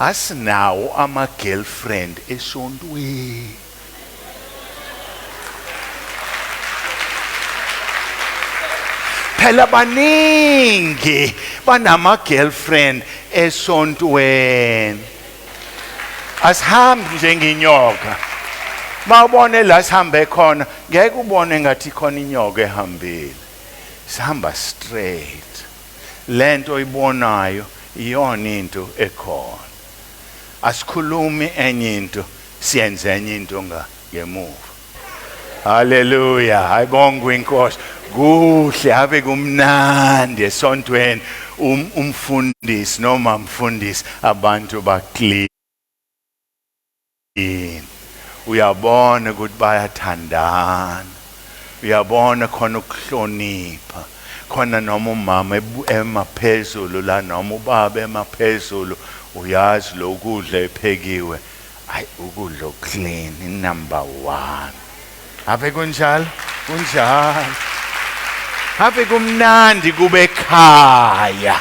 Asinawo ama girlfriend esontweni. Phela baningi banama girlfriend esontweni. Asihambi njengenyoka. Mawubone la sihambe khona ngeke ubone ngathi khona inyoka ehambile. Sihamba straight. Lento oyibonayo iyona into ekhona. Asikhulumi enye into siyenze enye into ngemuva. Haleluya, ayibongwe inkosi. Kuhle ave kumnandi esontweni umfundisi noma mfundisi abantu ba clean. Uyabona ukuthi bayathandana. Uyabona khona ukuhlonipha. Khona noma umama emaphezulu la noma ubaba emaphezulu uyazi lokudla ephekiwe. Ay ukudla clean number 1. Ave kunjalo? Kunjalo. Ave kumnandi kube ekhaya.